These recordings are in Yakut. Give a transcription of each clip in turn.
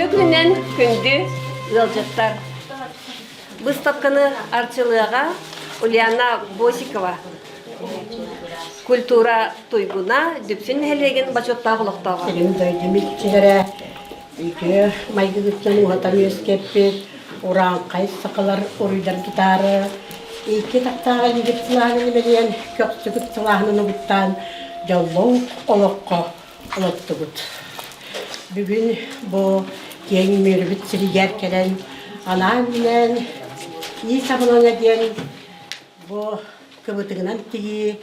Үтүө күнүнэн күндү ыалдьыттар! Быыстапканы арчылыаҕа Ульяна Босикова, культура туйгуна, Дүпсүн нэһилиэгин бочуоттаах олохтооҕо. Сирим дойдум иччилэрэ үтүө майгыгыттан уһатан үөскэппит урааҥхай сахалар уруйдарын тутаары икки тахтааҕы илиигит сылааһынан имэрийэн, көхсүгүт сылааһынан угуттаан дьоллоох олоххо олоттубут. Бүгүн бу киэҥ Мүрүбүт сиригэр кэлэн анаан-минээн Иис абылаҥа диэн бу кыбытыгынан тигии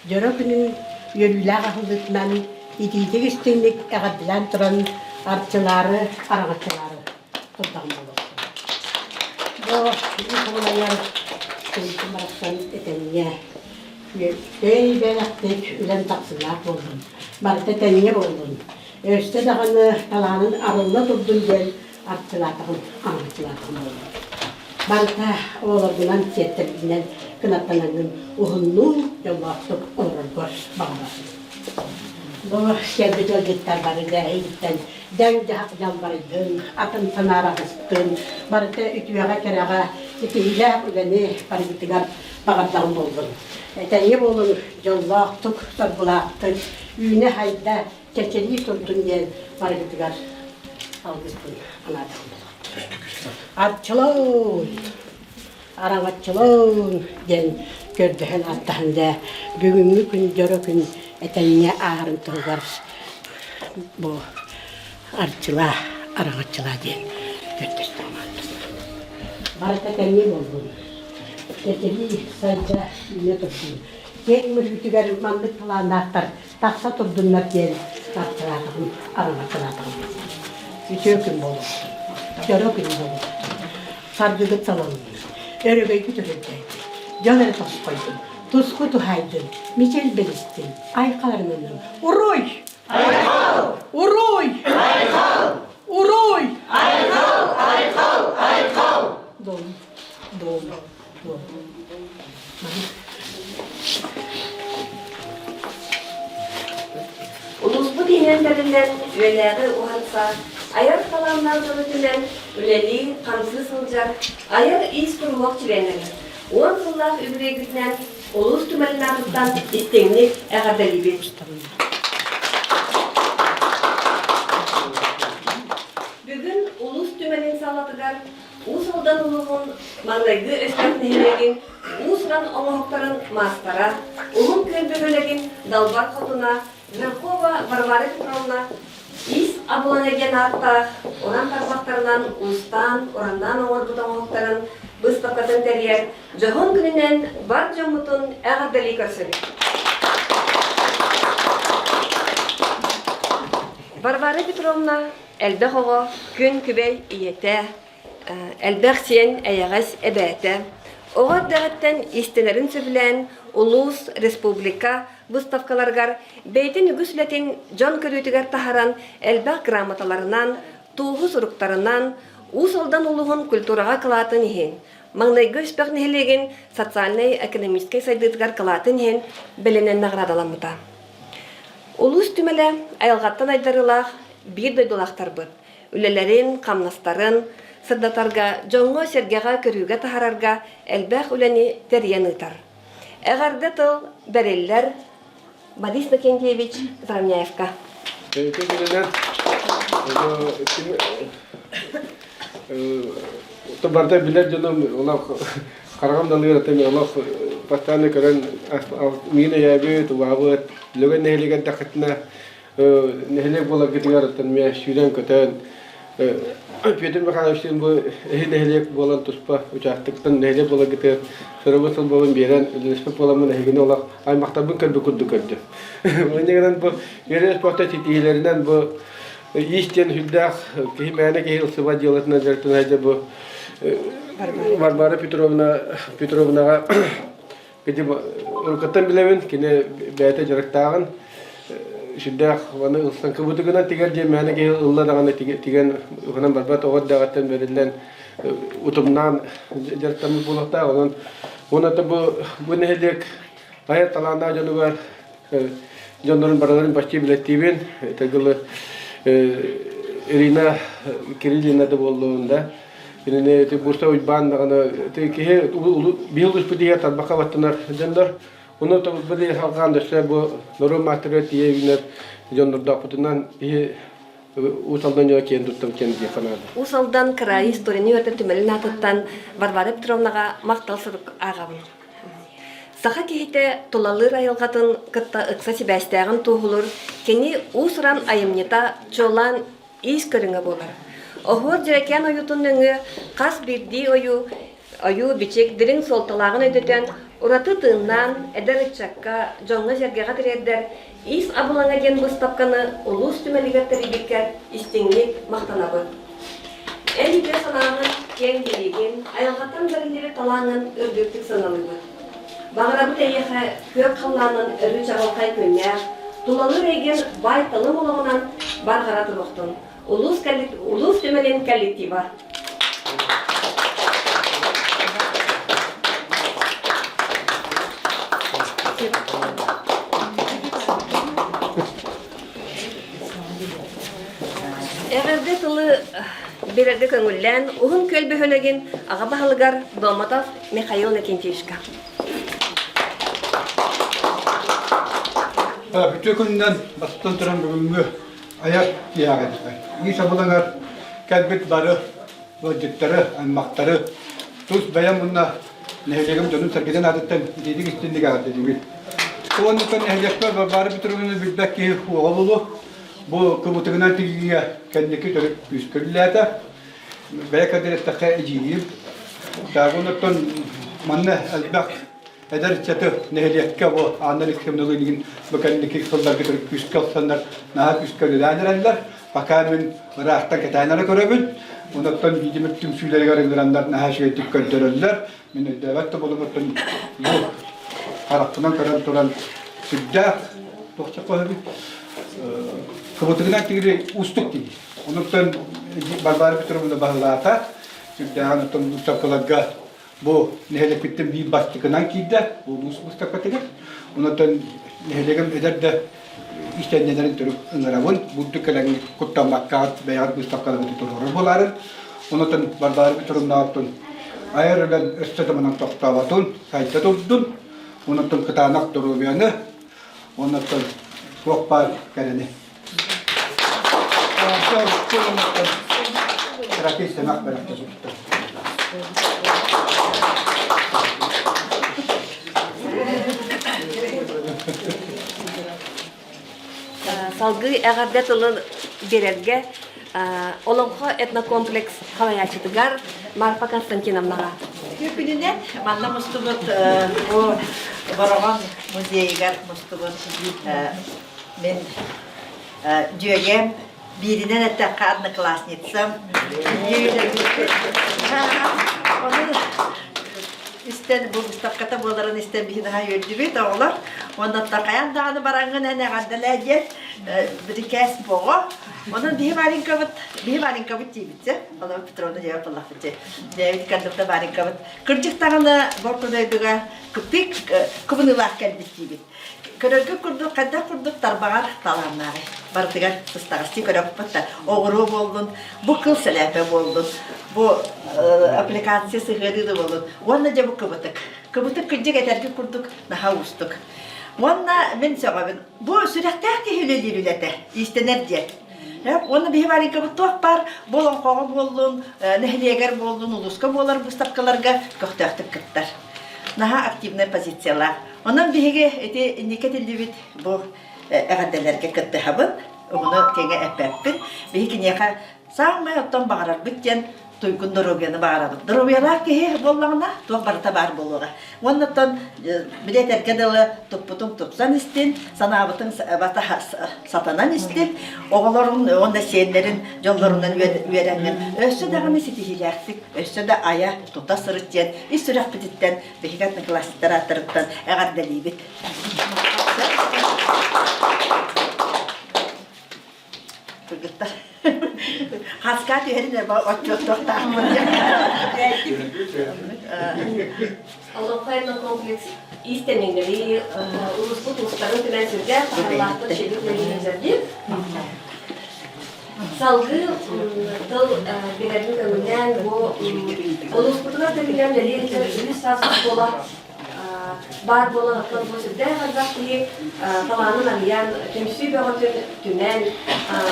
дьоро күнүн үөрүүлээх аһыллыытынан итиитик истиҥник эҕэрдэлээн туран арчылаары, араҥаччылаары турдаҕым буолуохтун. Бу иис абылаҥар кэлбитим барахсан этэҥҥэ Үөттэй бэлэхтик үлэм тахсыылаах буоллун, барыта тэҥҥэ буоллун, өссө даҕаны талаанын арылла турдун диэн арчылаатаҕым, аҥаччылаатаҕым буоллун. Барыта оҕолоргунан, сиэттэргинэн кынаттанаҥҥын уһуннуу дьоллоохтук олороргор баҕарабын. Бу кэлбит ыалдьыттар бары да эйигиттэн дэҥ-дьаһах дьалбарыйдын, атын санаараҕыстын, барыта үтүөҕэ-кэрэҕэ ситиһиилээх үлэни барыгытыгар баҕардаҕым буоллун. Этэҥҥэ буолуҥ, дьоллоохтук, соргулаахтык, үүнэ-сайда, чэчирии турдун диэн барыгытыгар алгыспын анаатаҕым буолуо. Арчылаан, араҥаччылаан диэн көрдөһөн аттаһан дьэ бүгүҥҥү күн дьоро күн этэҥҥэ ааһарын туһугар бу арчылаа, араҥаччылаа диэн көрдөстөҕүм Барыта тэҥҥэ буоллун. Чэчирии сайда үүнэ турдун. Киэҥ мүрүтүгэр маннык талааннаахтар тахса турдуннар диэн арчылаатаҕым, араҥаччылаатаҕым. Үтүө күн буолуохтун. Дьоро күн буолуохтун. Саргыгыт салаллын. Өрөгөйгүт өрөгөйдүн. Дьон эрэ тосхойдун. Туску туһайдын. Мичил билистин. Айхаларынан. Уруй! Айхал! Уруй! Айхал! Уруй! Айхал! Айхал! Айхал! Дом, дом, дом. Улууспут иһинэн тэриллэн үөлээҕи уһанса, айар талааннаах дьону түмэн, үлэлии, хамсыы сылдьар айар иис куруһуок чилиэннэрэ 10 сыллаах үбүлүөйгүтүнэн улуус түмэлин аатыттан истиҥник эҕэрдэлиибит. Бүгүн улуус түмэлин саалатыгар Уус Алдан улууһун маҥнайгы Өспөх нэһилиэгин уус-уран оҥоһуктарын маастара, Уһун Күөл бөһүөлэгин Далбар Хотуна Жиркова Варвара Петровна Ис абылаҥа диэн ааттаах уран тарбахтарынан уустаан, ураннаан оҥорбут оҥоһуктарын быыстапкатын тэрийэр дьоһун күнүнэн бар дьоммутун эҕэрдэлии көрсөбүт. Варвара Петровна элбэх оҕо күн күбэй ийэтэ, элбэх сиэн эйэҕэс эбээтэ. Оҕо эрдэҕиттэн иистэнэрин сөбүлээн улуус, республика выставкаларыгар бэйэтин үгүс үлэтин дьон көрүүтүгэр таһааран элбэх грамоталарынан, туоһу суруктарынан Уус Алдан улууһун культураҕа кылаатын иһин, маҥнайгы Өспөх нэһилиэгин социальнай-экономическай сайдыытыгар кылаатын иһин бэлэнэн наҕараадаламмыта. Улуус түмэлэ айылҕаттан айдарыылаах биир дойдулаахтарбыт үлэлэрин, хамнастарын сырдатарга, дьоҥҥо-сэргэҕэ көрүүгэ таһаарарга элбэх үлэни тэрийэн ыытар. Эҕэрдэ тыл бэриллэр Борис Накентьевич Заровняевка. Бэйэтин күнүнэн барда билэр дьонум олох хараҕым далыгар этим олох постоянно көрөн миин өйөөбүт, убаабыт, Лөгөн нэһилиэгэр дэххитинэ нэһилиэк буоларгытыгар оттон эмиэ сүүрэн-көтөн Петр Михайловичтыын бу эһи нэһилиэк буолан туспа учаастактан нэһилиэк буоларгытыгар сырыбын сылбабын биэрэн үлэлэспит буоламмын эһигини олох аймахтарбын көрбүт курдук көрдүм. Инньэ гынан бу үөрэх спорта ситиһиилэринэн бу иис диэн сүрдээх киһи мээнэ киһи ылсыбат дьыалатынан дьарыктана сылдьар бу Варвара Петровна Петровнаҕа Уруккуттан билэбин, кини бэйэтэ дьарыктааҕын, сүрдээх аны ылсан кыбытыгынан тигэр диэн мээнэ киһи ылла даҕаны тигэн уһунан барбат оҕо эрдэҕиттэн бэриллэн утумнаан дьарыктаммыт буолуохтаах. Онон уонна бу бу нэһилиэк айар талааннаах дьонугар дьоннорун барыларын почти билэттиибин. Тыгылы. Ирина Кириллина да буоллун да кинини ити Бурса Уйбаан даҕаны ити киһи биһи улууспут иһигэр тарбахха баттанар дьоннор. Ону били салҕаан өссө бу норуот маастарыгар тиийэ үүнэр дьоннордоохпутунан биһи Уус Алдан дьоно киэн туттабыт диэн диэххэ наада. Уус Алдан кыраайы историяны үөрэтэр түмэлин аатыттан Варвара Петровнаҕа махтал сурук ааҕабын. Саха киһитэ тулалыыр айылҕатын кытта ыкса сибээстээҕин туоһулуур кини уус-уран айымньыта чуолаан иис көрүҥэ буолар. Оһуор дьэрэкээн ойуутун нөҥүө хас биирдии ойуу ойуу-бичик дириҥ суолталааҕын өйдөтөн, ураты тыыннаан, эдэр ыччакка, дьоҥҥо-сэргэҕэ тириэрдэр Иис абылаҥа диэн быыстапканы улуус түмэлигэр тэрийбиккэр истиҥник махтанабыт. Эн үтүө санааҕын, киэҥ билиигин, айылҕаттан бэриллибит талааҥҥын үрдүктүк сыаналыыбыт. Баҕарабыт эйиэхэ күөх халлаанын өрүү чаҕылхай күннээх, тулалыыр эйгэн баай-талым олоҕунан барҕара туруохтун. Улуус, улуус түмэлин коллектива. Эҕэрдэ тылы биэрэргэ көҥүллээн Уһун Күөл бөһүөлэгин аҕа баһылыгар Домотов Михаил Иннокентьевичка. Бүтүө күнүнэн бастатан туран бүгүҥҥү айар тиһэҕэ Ис абылаҥар кэлбит бары ыалдьыттары, аймахтары тус бэйэм уонна нэһилиэгим дьонун-сэргэтин аатыттан итиитик истинник эҕэрдэлиибин. Уонна нэһилиэкпэр Варвара Петровнаны билбэт киһи уоҕа буолуо. Бу кыбытыгынан тигиигэ кэнники төрүт күүскэ үлэлээтэ. Бэйэ кэдиреттэххэ эдьиийим. Онтон манна элбэх Эдэр ыччаты нэһилиэккэ бу Анна Алексеевналыын игин бу кэнники сылларга төрүт күүскэ ылсаннар наһаа күүскэ үлэлээн эрэллэр. Пока мин ыраахтан кэтээн эрэ көрөбүн. Онуттан видимо түмсүүлэригэр ыҥыраннар наһаа үчүгэйдик көрдөрөллөр. Мин өйдөөбөт да буолуммуттан бу харахпынан көрөн туран сүрдээх туохча хоһобут кыбытыгынан тигири уустук тиги. Онуттан Варвара Петровна баһылаата. Сүрдээҕин оттон быыстапкаларга Бу нэһилиэкпиттэн биир бастакынан киирдэ улуус быыстапкатыгар. Онон нэһилиэгим эдэр да истэннэлэрин төрүт ыҥырабын. Бурдук кэлэн куттаммакка бэйэҕит быыстапкаларгытын туруорар буолаарын. Онон Варвара Петровнаҕыттан айар үлэн өссө да манан тохтооботун, сайда турдун. Онон кытаанах доруобуйаны, онон туох баар кэрэни. Кыракый сэмэх бэлэхтэ туттар. Салгыы эҕэрдэ тылын биэрэргэ Олоҥхо этнокомплекс салайааччытыгар Марфа Константиновнаҕа. Күнүнэн манна мустубут бу Бороҕон музейыгар мустубут Мин дьүөгэм бииринэн эттэххэ одноклассницам. Ону истэн бу выставката буоларын истэн биһи наһаа үөрдүбүт оҕолор. Уонна хайаан даҕаны бараҥҥын эн эҕэрдэлээ диэн бирикээс боҕо. Онон биһи Варенькабыт, биһи Варенькабыт диибит Олор Петровна дьиэбит буоллахпыт дьэ. Дьиэбит кэлбит Варенькабыт. Кырдьык даҕаны Борту дойдуга кыппык кыбыныылаах кэлбит диибит. Көрөргө курдук, хайдах курдук тарбаҕар талааннааҕый. Барытыгар сыстаҕастыы көрөппүт да, оҕуруо буоллун, бу кыл сэлээпэ буоллун, бу аппликация сыһыарыы да буоллун. Уонна дьэ бу кыбытык. Кыбытык кырдьык этэргэ курдук наһаа уустук. Уонна мин сөҕөбүн, бу сүрэхтээх киһи үлэлиир үлэтэ, иистэнэр диэн. Уонна биһи Варенькабыт туох баар, бу олоҥхоҕо буоллун, нэһилиэгэр буоллун, улууска буолар быыстапкаларга көхтөөхтүк кыттар. Наһаа активнай позициялаах. Онон биһиги ити инники этиллибит бу эҕэрдэлэргэ кыттыһабын, уһуну киэҥэ эппэппин. Биһи киниэхэ саамай оттон баҕарарбыт диэн туйгун доруобуйаны баҕарабыт. Доруобуйалаах киһи буоллаҕына туох барыта баар буолуоҕа. Уонна оттон били этэргэ дылы туппутуҥ тупсан истин, санаабытыҥ бата сатанан истин, оҕолорун уонна сиэннэрин дьоллорунан үөрэҥҥин өссө даҕаны ситиһиилээхтик, өссө да айа тута сырыт диэн ис сүрэхпититтэн биһиги одноклассниктар ааттарыттан эҕэрдэлиибит. Кыргыттар. Хаска түһэрин отчуоттуохтаахпын. Олоҥхо этнокомплекс иистэнньэҥнэри улууспут уустарын түмэн сүрдээх таһымнаахтык шедевр үлэлиир. Салгыы тыл билэрин көҥүллээн бу улууспутугар тэриллэн үлэлиир үһүс саас оскуола баар буолан оттон бу сүрдээх элбэх киһи талаанын арыйан, түмсүү бөҕөтүн түмэн,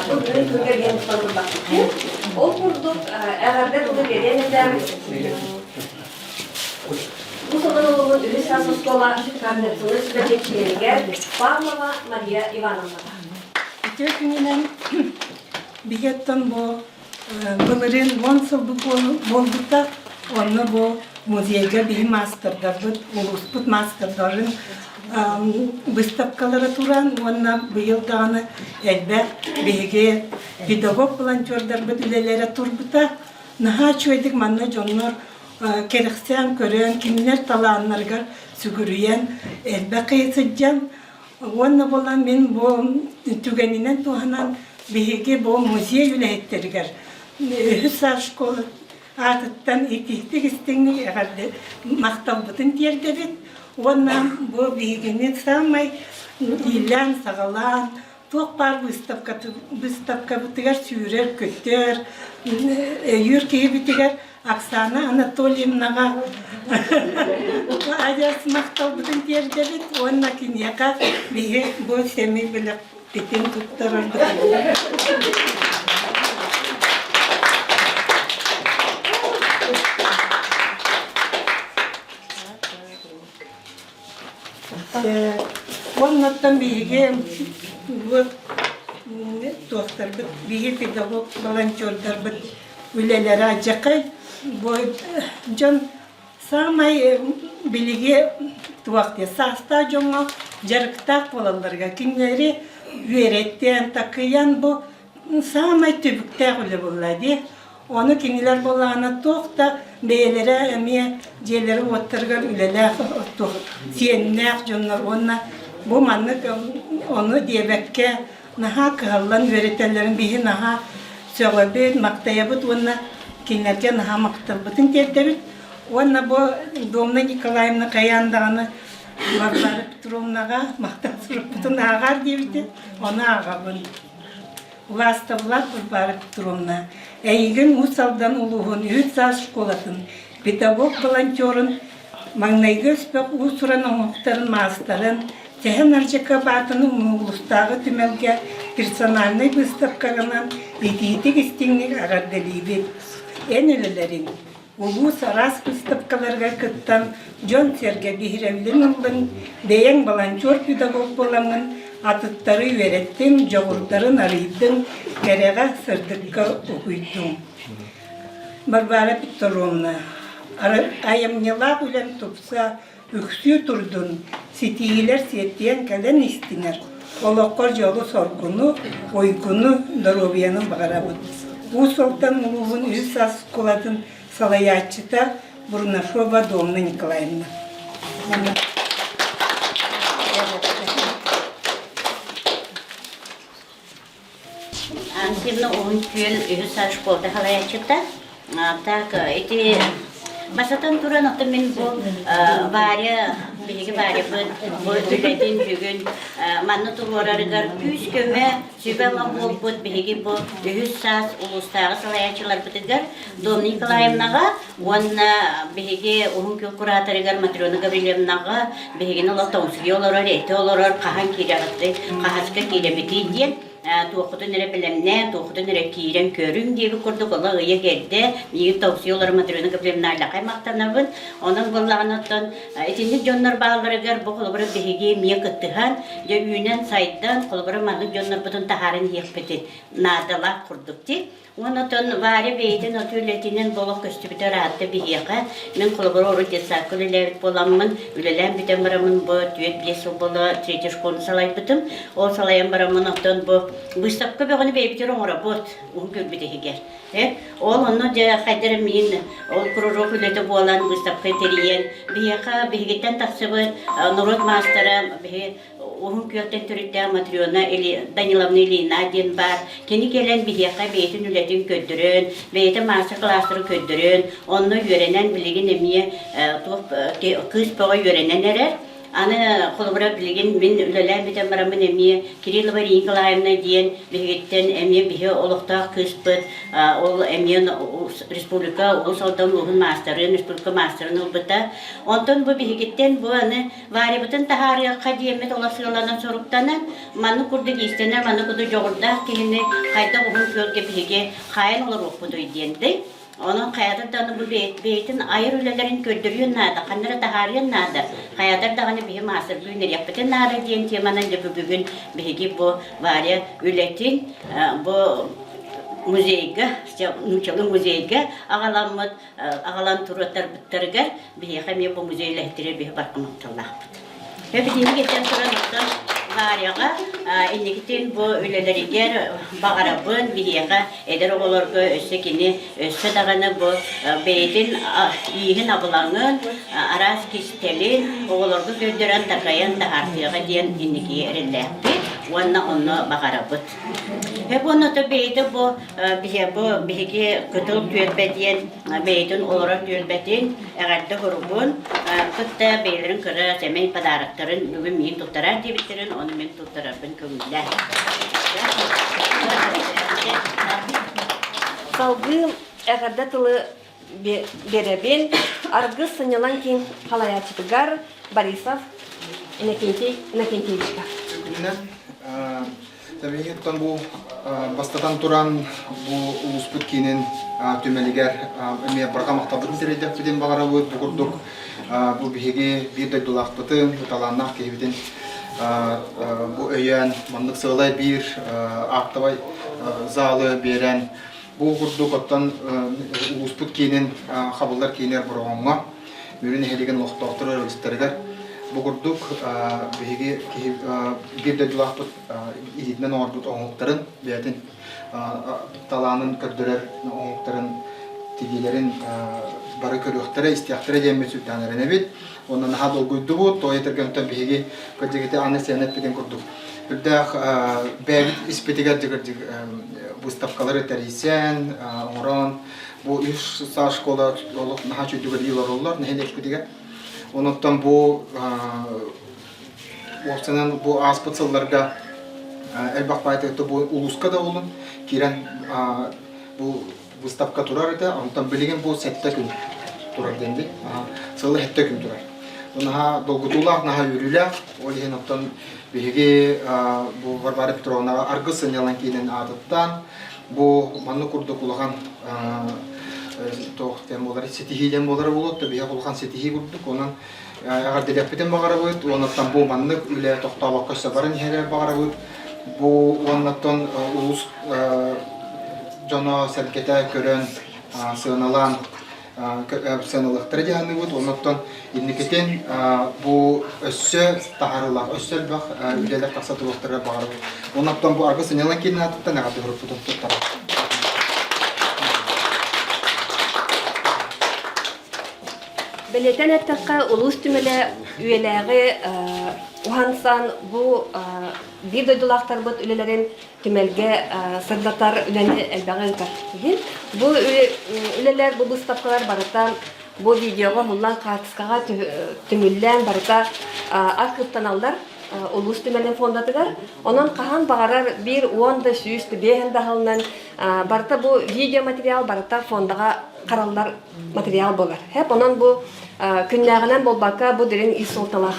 бу бүгүн күҥҥэ биһэн устан турбаппытын. Ол курдук эҕэрдэ тылы биэриэн этэ Бу сылын улууһун үһүс саас оскуола координационнай сүбэтин чилиэнигэр Павлова Мария Ивановнаҕа. Үтүө күнүнэн биһи оттон бу былырыын 10 сыл буолбута. Онно бу музейга биһи маастардарбыт, улууспут маастардарын выставкалара туран уонна быйыл даҕаны элбэх биһиги педагог волонтердарбыт үлэлэрэ турбута. Наһаа үчүгэйдик манна дьоннор кэрэхсээн көрөн, кинилэр талааннарыгар сүгүрүйэн элбэх киһи сылдьан Уонна буолан мин бу түгэнинэн туһанан биһиги бу музей үлэһиттэригэр үһүс саас школа аатыттан итиитик истиҥник эҕэрдэ махталбытын тиэрдэбит уонна бу биһигини саамай иилээн-саҕалаан туох баар выставкабытыгар сүүрэр-көтөр өйүүр киһибитигэр Оксана Анатольевнаҕа адьас махталбытын тиэрдэбит уонна киниэхэ биһи бу сэмэй бэлэхпитин туттарарбыт. Уоннаттан биһиги бу туохтарбыт, биһи педагог волонтердарбыт үлэлэрэ алдьархай. Бу дьон саамай билиги туох диye саастаах дьоҥҥо дьарыктаах буолалларыгар кинилэри үөрэттэн, такыйан бу саамай түбүктээх үлэ буолла дии. Ону кинилэр буоллаҕына туох да бэйэлэрэ эмиэ дьиэлэрэ-уоттарыгар үлэлээх туох сиэннээх дьоннор уонна бу маннык ону диэбэккэ наһаа кыһаллан үөрэтэллэрин биһи наһаа сөҕөбүт, махтайабыт уонна кинилэргэ наһаа махталбытын тиэрдэбит. Уонна бу Домна Николаевна хайаан даҕаны Варвара Петровнаҕа махтал сурукпутун ааҕаар диэбитин, ону ааҕабын. Улаастабылаах Варвара Петровна, эйигин Уус Алдан улууһун үһүс саас школатын педагог-волонтерун маҥнайгы өспөх уус-уран оҥоһуктарын маастарын Сэһэн Ардьакыап аатын улуустааҕы түмэлгэ персональнай быыстапкаҕынан итиитик-истиҥник эҕэрдэлиибит. Эн үлэлэриҥ Улуус араас быыстапкаларыгар кыттан, дьон-сэргэ биһирэбилин ыллыҥ, бэйэҥ волонтер-педагог буолаҥҥын атыттары үөрэттиҥ, дьоҕурдарын арыйдыҥ, кэрэҕэ, сырдыкка угуйдуҥ. Варвара Петровна, айымньылаах үлэҥ тупса, үксүү турдун, ситиһиилэр сиэттиһэн кэлэн истинэр, олоххо дьолу-соргуну, уйгуну, доруобуйаны баҕарабыт. Уус Алдан улууһун үһүс саас оскуолатын салайааччыта Бурнашова Домна Николаевна. Антивна Уһун Күөл үһүс саас школата салайааччыта. Так, ити басатан туран, оттон мин бу Варя, биһиги Варябыт бу үлэтин бүгүн манна туруорарыгар күүс-көмө, сүбэ-ама буолбут биһиги бу үһүс саас улуустааҕы салайааччыларбытыгар Домна Николаевнаҕа уонна биһиги Уһун Күөл кураторыгар Матрена Гаврильевнаҕа биһигини олох тоҥсуйа олорор, этэ олорор, хаһан киирэҕитий, хаһаска киирэбитий диэн туоххутун эрэ бэлэмнээн, туоххутун эрэ киирэн көрүҥ диэбит курдук ола ыйа кэлдэ. Миигин тоҥсуйа олорор Матрена Гаврильевна Аллахай махтанабын. Онон буоллаҕына оттон итинник дьоннор баалларыгар бу холобура биһиги эмиэ кыттыһан, дьэ үүнэн-сайдан, холобура маннык дьоннорбутун таһааран иһиэхпитин наадалаах курдук дии. Уонна оттон Варя бэйэтин оту үлэтинэн бу олох көстүбүтэ ыраатта биһиэхэ. Мин холобура урут детсадка үлэлээбит буоламмын, үлэлээн бүтэн бараммын бу 4-5 сыл буола третья школаны салайбытым. Ол салайан бараммын оттон бу выставка бөҕөнү бэйэбитигэр оҥоробут уһун күлбүт иһигэр. Ол онно дьэ хайдах эрэ миин ол кружок үлэтэ буолан выставка тэрийэн биһиэхэ биһигиттэн тахсыбыт норуот маастара биһи Уһун Күөлтэн төрүттээх Матрена Даниловна Ильина диэн баар. Кини кэлэн биһиэхэ бэйэтин үлэтин көрдөрөн, бэйэтэ маастар-кылаастары көрдөрөн, онно үөрэнэн билигин эмиэ туох кыыс бөҕө үөрэнэн эрэр. Аны холобура билигин мин үлэлээн бүтэн бараммын эмиэ Кириллова Ирина Николаевна диэн биһигиттэн эмиэ биһи олохтоох кыыспыт ол эмиэ республика Улус Алдан улууһун маастарын, республика маастарын ылбыта. Онтон бу биһигиттэн бу аны Варябытын таһаарыахха диэммит олох сыаланан соруктанан, маннык курдук иистэнэр, маннык курдук дьоҕурдаах киһини хайдах уһун күөлгэ биһиги хаайан олоруохпутуй диэн Онон хайатар даҕаны бу бэйэтин айар үлэлэрин көрдөрүөн наада, ханна эрэ таһаарыан наада. Хайатар даҕаны биһи маастарга үүнэриэхпитин наада диэн теманан дьэ бүгүн биһиги бу Варя үлэтин бу музейга, нууччалыы музейга аҕаламмыт, аҕалан туруоттарбыттарыгар биһиэхэ эмиэ бу музей үлэһиттэрэ биһи барҕа махталлаахпыт. Эбитинник этэн туран оттон Варяҕа инникитин бу үлэлэригэр баҕарабын биһиэхэ эдэр оҕолорго өссө кини өссө даҕаны бу бэйэтин ииһин абылаҥын араас кистэлин оҕолорго көрдөрөн такайан таһаартыаҕа диэн инники эрэллээхпит уонна онно баҕарабыт. Эп уонна бэйэтэ бу бу биһиги Кытыл түөлбэ диэн бэйэтин олорор түөлбэтин эҕэрдэ суругун кытта бэйэлэрин кыра сэмэй подароктарын бүгүн миин туттарар диэбиттэрин ону мин туттарарбын көҥүллээн. Салгыы эҕэрдэ тылы биэрэбин Аргыс сынньалаҥ киин халайааччытыгар Борисов Иннокентий Иннокентьевичка. Күнүнэн Тэбиһиттэн бу бастатан туран бу улууспут киинин түмэлигэр эмиэ барҕа махталбытын тириэрдэхпитин баҕарабыт. Бу курдук бу биһиги биир дойдулаахпытын, талааннаах киһибитин бу өйөөн маннык сыалай биир аактабай залы биэрэн бу курдук оттон улууспут киинин хабыллар киинэр Бороҕоҥҥо Мүрү нэһилиэгин олохтоохторо ыалдьыттарыгар бу курдук биһиги киһи биир дойдулаахпыт илиитинэн оҥорбут оҥоһуктарын бэйэтин талаанын көрдөрөр оҥоһуктарын тигиилэрин бары көрүөхтэрэ, истиэхтэрэ диэммит сүрдээн эрэнэбит. Уонна наһаа долгуйдубут, тоҕо этэргэнтэн биһиги кырдьыгыты Анна Сена эппитин курдук үрдээх бэйэбит испитигэр дьыгырдьык выставкалары тэрийсэн, оҥорон бу үс саа школа олох наһаа үчүгэй үлэлии олороллор нэһилиэкпитигэр. Онуттан бу уопсайынан бу ааспыт сылларга элбэх баайтыгытта бу улууска да олун киирэн бу выставка турар этэ. Онтон билигин бу сэттэ күн турар диэн Сылы сэттэ күн турар. Наһаа долгутуулаах, наһаа үөрүүлээх. Ол иһин оттон биһиги бу Варвара Петровнаҕа Аргыс сынньалаҥ киинин аатыттан бу маннык курдук улахан туох диэн буолар ситиһии диэн буолара буолуо биһиэхэ улахан ситиһии курдук онон эҕэрдэлиэхпитин баҕарабыт уоннаттан бу маннык үлэ тохтообокко өссө баран иһэрэ баҕарабыт бу уоннаттан улуус дьоно сэргэтэ көрөн сыаналаан сыаналыахтара дии саныыбыт. Оннуттан инникитин бу өссө таһаарыылаах, өссө элбэх үлэлэр тахса туруохтарыгар баҕарабыт. Оннуттан бу Аргыс сынньалаҥ киинин аатыттан эҕэрдэ сурукпутун туттарабыт. Бэлиэтээн эттэххэ, улуус түмэлэ үйэлээҕи уһансан бу биир дойдулаахтарбыт үлэлэрин түмэлгэ сырдатар үлэни элбэҕи ыытар киһи. Бу үлэлэр, бу быыстапкалар барыта бу видеоҕа уһуллан хаартыскаҕа түмүллэн барыта архыыптаналлар улуус түмэлин фондатыгар. Онон хаһан баҕарар биир уон да сүүс да биэһин да аһылынан барыта бу видеоматериал барыта фондаҕа хараллар материал буолар. Хэп онон бу күннээҕинэн буолбакка бу дириҥ ис суолталаах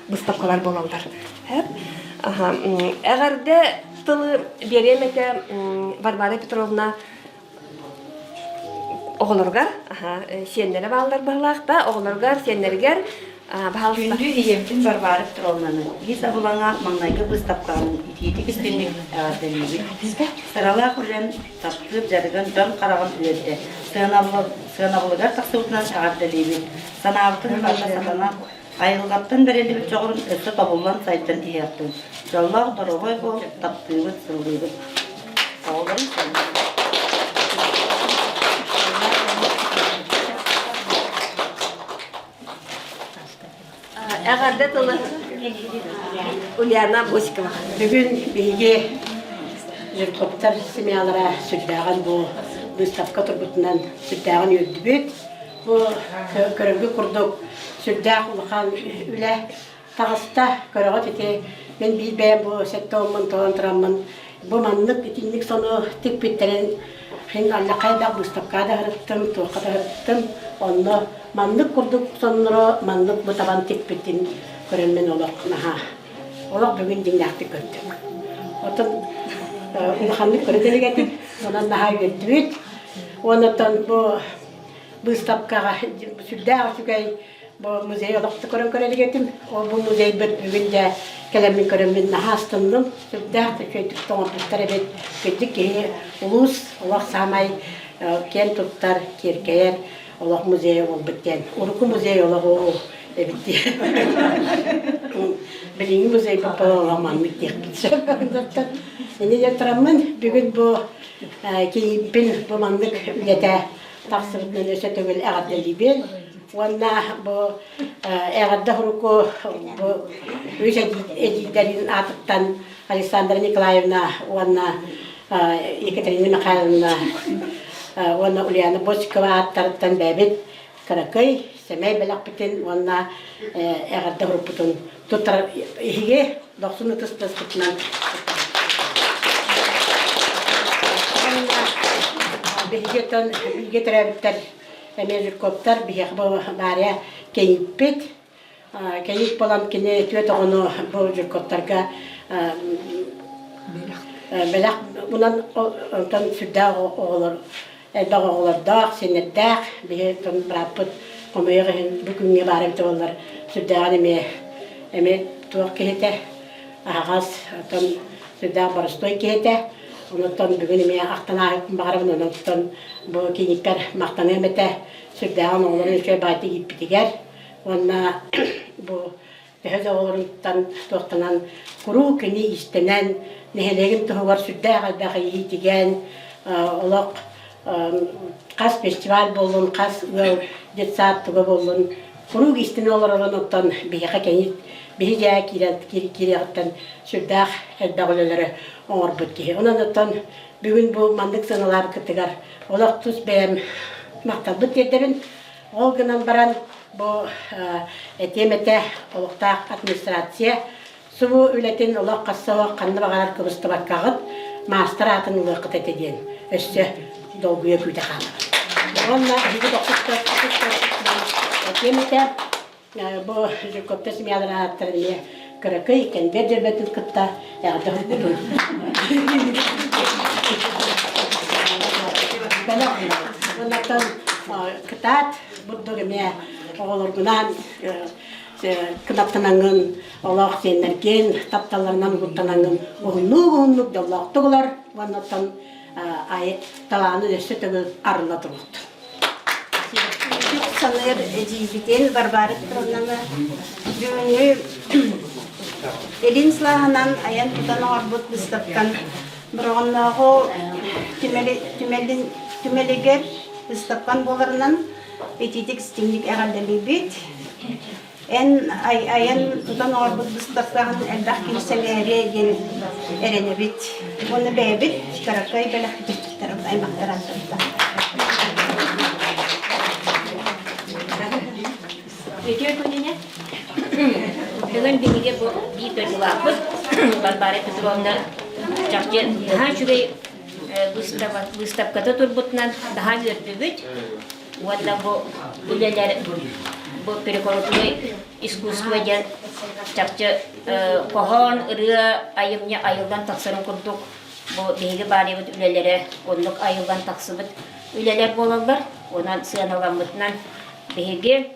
быыстапкалар буолаллар. Эҕэрдэ тылы биэриэм этэ Варвара Петровна оҕолоругар, сиэннэрэ бааллар быһылаах да, оҕолоругар, сиэннэригэр Күндү ийэбитин Варвара Петровнаны ис абылаҥа маҥнайгы быыстапкаҕын итиитик истиҥник эҕэрдэлиибит. Сыралаах үлэн, таптыыр дьарыгын дьон хараҕын үөрдэ, сыанабылыгар тахсыбытынан эҕэрдэлиибит. Санаабытын барыта сатана Айылҕаттан бэриллибит дьоҕурун өссө тобуллан сайдан иһиэхтин. Дьоллоох доруобай буол, таптыыбыт, сыллыыбыт. Оҕолорун Эҕэрдэ тылы Ульяна Босикова. Бүгүн биһиги Жирковтар семьялара сүрдээҕин бу выставка турбутунан сүрдээҕин үөрдүбүт. Бу көрөргө курдук сүрдээх улахан үлэ. таҕыста. Көрөҕүт ити мин биир бэйэм бу сэттэ уоммун толон тураммын бу маннык итинник сону тикпиттэрин мин аллахай да быыстапкаҕа да сырыттым, туохха да сырыттым. Онно маннык курдук сонноро маннык бу табан тикпитин көрөн мин олох наһаа олох бүгүн дьиҥнээхтик көрдүм. Оттон улаханнык көрө дэлэгэтим, онон наһаа үөрдүбүт. Оннуттан бу быыстапкаҕа сүрдээх үчүгэй бу музей олохто көрөн көрө илик Ол бу музейбыт бүгүн дьэ кэлэммин көрөммүн наһаа астынным. Сүрдээх да үчүгэйдик оҥорбуттар эбит. Кырдьык киһи улуус олох саамай киэн туттар, киэркэйэр олох музейа буолбут диэн. Урукку музей олох ол эбит диэн. Билиҥҥи музейбыт олох маннык диэхпит сөп. Инньэ диэн тураммын бүгүн бу кийииппин бу маннык үлэтэ тахсыбытынан өссө төгүл эҕэрдэлиибин. Уонна бу эҕэрдэ суруку бу үс эдьиийдэрин аатыттан Александра Николаевна уонна Екатерина Михайловна уонна Ульяна Босикова ааттарыттан бэйэбит кыракый сэмэй бэлэхпитин уонна эҕэрдэ сурукпутун туттарар иһиги дохсун ытыс тыаспытынан биһиги бииргэ төрөөбүттэр эмиэ Жирковтар биһиэхэ бу Варя кэйиппит кэйип буолан кини түөрт оҕону бу Жирковтарга бэлэх унан онтон сүрдээх оҕолор элбэх оҕолордоох, сиэннэрдээх, биһи бырааппыт хомойуох иһин бу күҥҥэ баар эбитэ буоллар сүрдээҕин эмиэ эмиэ туох киһитэ аһаҕас, оттон сүрдээх боростуой киһитэ. Онуттан бүгүн эмиэ ахтан ааһыахпын баҕарабын, онуттан бу кийииппэр махтаныам этэ сүрдээҕин оҕолорун үчүгэй баайдык ииппитигэр уонна бу төһө да оҕолоруттан туохтанан куруук кини иистэнэн нэһилиэгин туһугар сүрдээх элбэх иитигэн олох хас фестиваль буоллун, хас ыал детсад туга буоллун куруук иистэнэ олорорун оттон биһиэхэ кэҥиир биһи дьээ киирэн киириэҕиттэн сүрдээх элбэх үлэлэри оҥорбут киһи. Онон оттон бүгүн бу маннык сыаналаабыккытыгар олох тус бэйэм махталбын тиэрдэбин. Ол гынан баран бу этиэм этэ олохтоох администрация субу үлэтин олох хасса ханна баҕарар кыбыстыбаккаҕыт маастар аатын ылыаххыт этэ диэн өссө долгуйа күүтэ хаалабын. Уонна эһиги этиэм этэ бу Жирковтар семьяларын ааттарын эмиэ кыракый кэнбиэр дьөрбөтүн кытта эҕэрдэ хуппутун. Бэлэх Оннуттан кытаат бурдук эмиэ оҕолоргунаан кынаттанаҥҥын олох сиэннэргин тапталларынан угуттанаҥҥын уһуннук-уһуннук дьоллоохтук ылар уоннаттан талаанын өссө төгүл арылла туруохтун. Саныыр эдьиийбитин Варвара Петровнаны бүгүҥҥү Илин сылааһынан айан-тутан оҥорбут быыстапкан Бороҕоннооҕу түмэлигэр быыстапкан буоларынан итиитик истиҥник эҕэрдэлиибит. Эн айан тутан оҥорбут быыстапкаҕын элбэх киһи сэҥээриэ диэн эрэнэбит. Уонна бэйэбит кыракый бэлэхпит аймахтар ааттарыттан. Үтүө күнүнэ. Бүгүн биһиги бу биир дойдулаахпыт Варвара Петровна чахчы наһаа үчүгэй выставката турбутунан наһаа үөрдүбүт. Уонна бу үлэлэр бу прикладной искусство диэн чахчы хоһоон, ырыа, айымньы айыллан тахсарын курдук бу биһиги баарыйбыт үлэлэрэ оннук айыллан тахсыбыт үлэлэр буолаллар. Онон сыаналаммытынан биһиги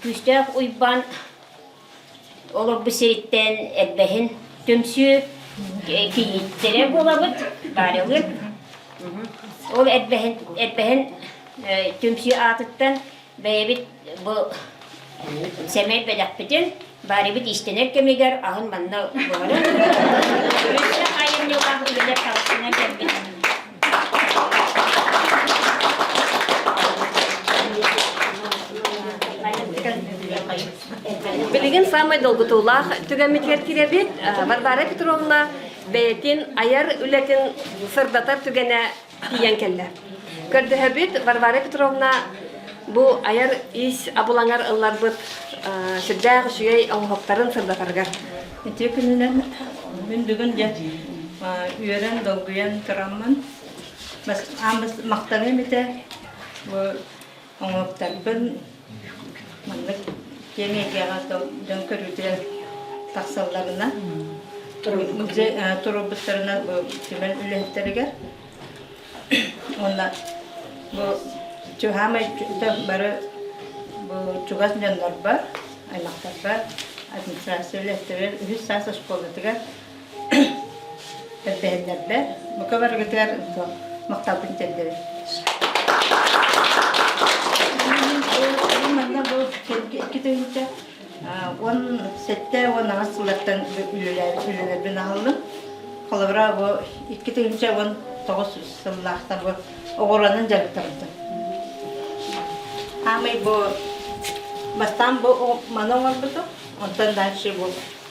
Күүстээх Уйбаан Олорбут сириттэн эрбэһин түмсүү кийииттэрэ буолабыт, Варялыыр. Ол эрбэһин, эрбэһин түмсүү аатыттан бэйэбит бу сэмэй бэлэхпитин Варябыт иистэнэр кэмигэр аһын манна буһарын. Өссө айымньылаах үлэлэр таҕыстынан кэлбит. Билигин саамай долгутуулаах түгэммитигэр киирэбит. Варвара Петровна бэйэтин айар үлэтин сырдатар түгэнэ тиийэн кэллэ. Көрдөһөбүт Варвара Петровна бу айар ис абылаҥар ылларбыт сүрдээх үчүгэй оҥоһуктарын сырдатарыгар. Ити күнүнэн мин бүгүн дьэ үөрэн, долгуйан тураммын махтаныам этэ бу оҥоһуктарбын маннык киэҥ эйгэҕэ дьон көрүүтүгэр тахсалларына туруорбуттарына бу түмэл үлэһиттэригэр Уонна бу чугаһаамай бары бу чугас дьоннорбор, аймахтарбар, администрация үлэһиттэригэр үһүс саас оскуолатыгар эрдэһиннэрбэр бука барыгытыгар махталбын тиэрдэбин. Манна бу 2017 18 сыллартан үлэлээбит үлэлэрбин аһаллым. Холобура, бу 2019 сыллаахтан бу оҕуруонан дьарыктаммытым. Аамай бу бастаан бу маны оҥорбутум, онтон дальше бу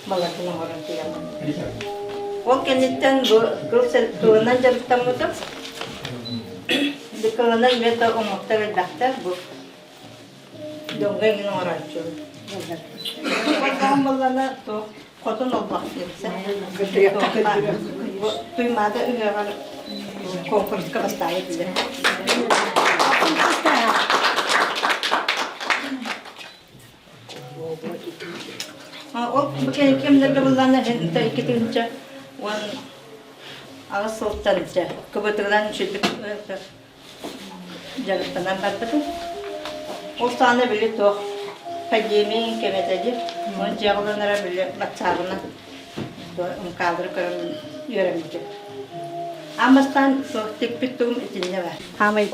баларбын оҥорон тиийэммин. Ол кэнниттэн бу кыл кылынан дьарыктаммытым. Кылынан эмиэ оҥоттор элбэхтэр бу Дьоҥҥо эҥин оҥорооччу. Уордаан буоллана туох хотун олбох диэбитэ. Туймаада ыһыаҕар конкурска бастаабыт билэр. Ол кэмнэргэ буллаана 2018 сылтан кыбытыгынан үчүгдүк дьарыктанан барбытым. Ол саҕана били туох пандемия кэмэтэ дии. Онон дьиэҕэ олорон били батсаабынан кадры көрөн үөрэммитим. Аан бастаан туох тикпит тугум итиннэ бар. Хаамай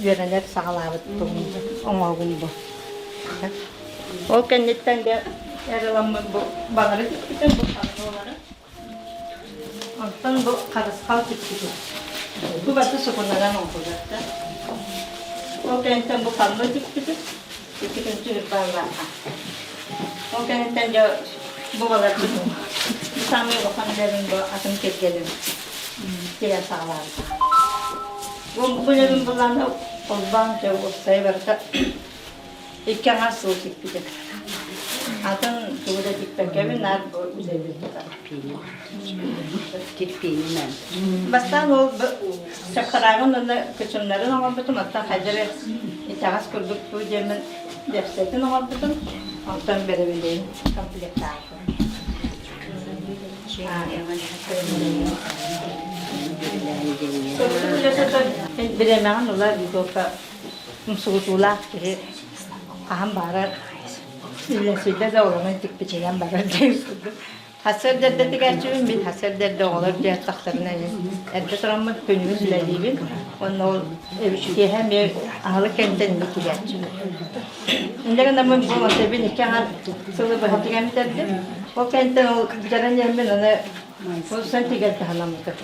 үөрэнэр саҕалаабыт тугум оҥоһугум бу. Ол кэнниттэн дьэ эр ыламмын бу балары тикпитим, бу паннолары. Онтон бу харысхал тикпитим. Бу барыта сукунанан оҥоһуллар. Ол кэнниттэн бу панно тикпитим. Икки күн бааллаахха. Ол кэнниттэн дьэ бу баларбын бу саамай улахан үлэбин бу атын кэргэним тигэн саҕалаабыта. Бу үлэбин булан холбоон дьэ уопсайа барыта Икки аҥаар сыл тикпитим. Атын тугу да тикпэккэбин наар бу үлэлиир Тирпиининэн. Бастаан ол чаппараагын уонна кычымнарын оҥорбутум, оттон хайдары итэҕэс курдук дуу диэммин дэпсэтин оҥорбутум, онтон бэрэбилэйин комплектаабытым. Бириэмэҕин ыла Егорка умсугутуулаах киһи хаһан баара үллэсийдэ да олоҥун тикпичинэн барар диэн курдук. Сарсыарда эрдэ тигээччибин, мин сарсыарда эрдэ оҕолор дьиэттахтарына эрдэ тураммын күнүһүн үлэлиибин. Уонна ол киэһэ эмиэ аһылык кэнниттэн эмиэ тигээччибин. Инньэ гынаммын бу монтебин икки аҥар сылы быһа тигэн бүтэрдим. Ол кэнниттэн ол бүтэрэн иһэммин аны ол сон тигэр таһынаммытым.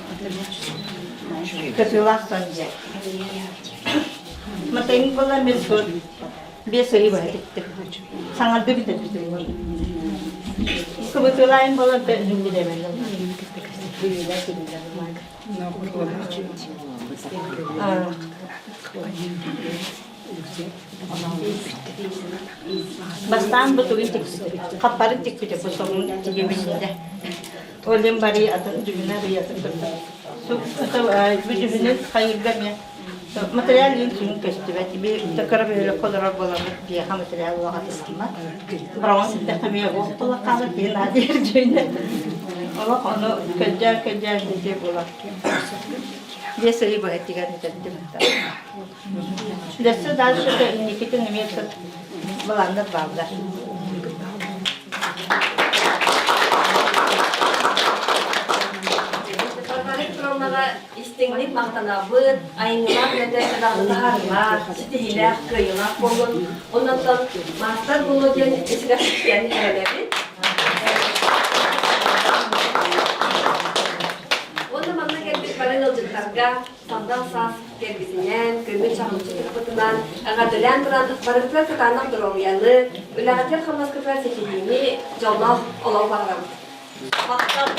Кытыылаах сон диэн. Матайым буолла мин сур биэс ый быһа тиктим. Саҥарды бүтэрбитим. Кыбытыылаайым буолан билэмэн Бастаан бу тугун тикпитим. Хаппарын тикпитим бу соҕун тигибиннэ. Олен бары атын дьүһүнэ арыйатын турда. Бу дьүһүнүн хайырга эмиэ материал иин сүгүн көстүбэт. Би кыра бөһүөлэккэ олорор буоламмыт биһиэхэ материал улаҕатылламмат. Бороҕон ситтэххэ эмиэ уох буола хаалар киһи наадыйар дьүһүнэ. Олох ону көрдөөн көрдөөн дии буолар. Биэс ый быһа тигэн бүтэрдим. Дальше дальше инникитин эмиэ былааннар бааллар. Варвара Петровнаҕа истиҥник махтанабыт, айымньылаах үлэтэ элбэҕи таһаарыылаах, ситиһиилээх, кыайыылаах буоллун. Оннуттан маастар буолуо диэн исирэхсийэн эрэнэбит. Уонна манна кэлбит бары ыалдьыттарга сандал саас кэлбитинэн, көмүс чаҕылыччы тыкпытынан, эҕэрдэлээн туран барытыгар кытаанах доруобуйаны, үлэҕитигэр-хамнаскытыгар ситиһиини, дьоллоох олоҕу баҕарабыт. Махтал!